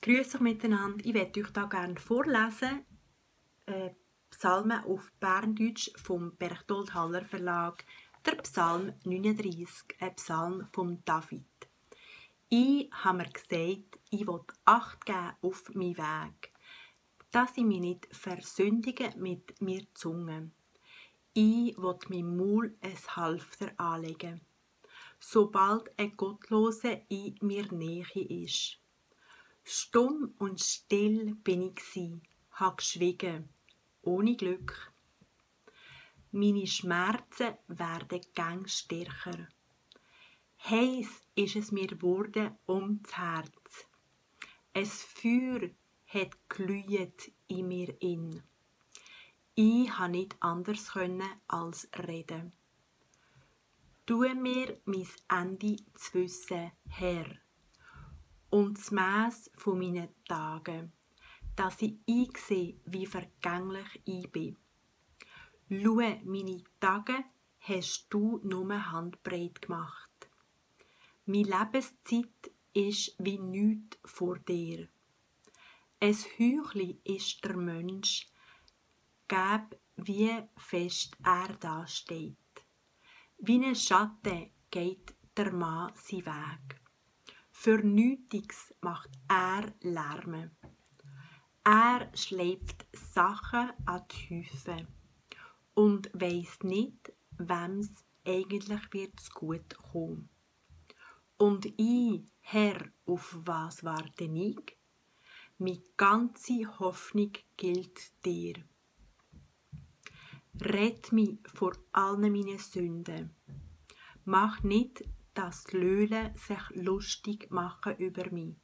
Grüß euch miteinander. Ich werde euch da gerne vorlesen. Psalmen auf Berndeutsch vom Berchtold Haller Verlag. Der Psalm 39, ein Psalm von David. Ich habe mir gesagt, ich will Acht geben auf meinen Weg, dass ich mich nicht versündige mit mir Zunge. Ich will meinem Maul ein Halfter anlegen, sobald ein Gottlose in mir Nähe ist. Stumm und still bin ich gsi, hab geschwiegen, ohne Glück. Meine Schmerzen werden gang stärker. Heiß ist es mir geworden ums Herz. Es Feuer hat glühet in mir in. Ich ha nicht anders können als reden. Tue mir mein Ende zu wissen, Herr, und das Mass von meinen Tagen, dass ich einsehe, wie vergänglich ich bin. Schau, meine Tage hast du nur handbreit gemacht. Meine Lebenszeit ist wie nichts vor dir. Ein Heuchli ist der Mensch, gäb wie fest er dasteht. Wie ein Schatten geht der Mann sein Weg. Für Nötiges macht er Lärme. Er schleift Sachen an die Häufe und weiss nicht, wem's eigentlich wird zu gut kommen. Und ich, Herr, auf was warte ich? Meine ganze Hoffnung gilt dir. Rett mich vor allen meinen Sünden. Mach nicht, dass die Löwen sich lustig machen über mich.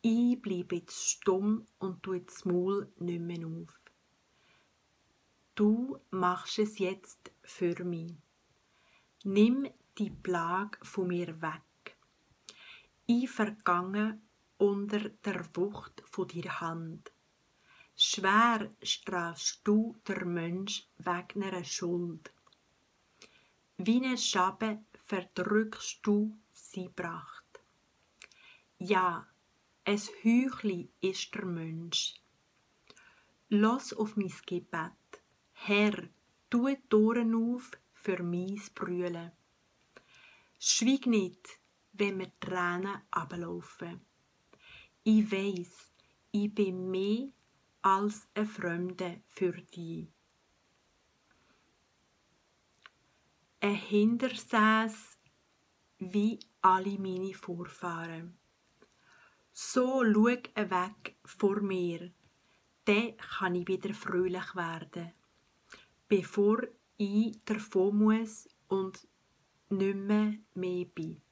Ich bleibe jetzt stumm und tue das Maul nicht mehr auf. Du machst es jetzt für mich. Nimm die Plage von mir weg. Ich vergange unter der Wucht von deiner Hand. Schwer strafst du der Mensch wegen einer Schuld. Wie eine Schabe verdrückst du sie Pracht. Ja, ein Heuchli ist der Mensch. Lass auf mein Gebet. Herr, tue die Ohren auf für mein Brüllen. Schweig nicht, wenn mir Tränen ablaufen. Ich weiss, ich bin mehr als ein Fremder für dich. Ein Hintersäß wie alle meine Vorfahren. So schau weg vor mir, dann kann ich wieder fröhlich werden, bevor ich davon muss und nicht mehr bin.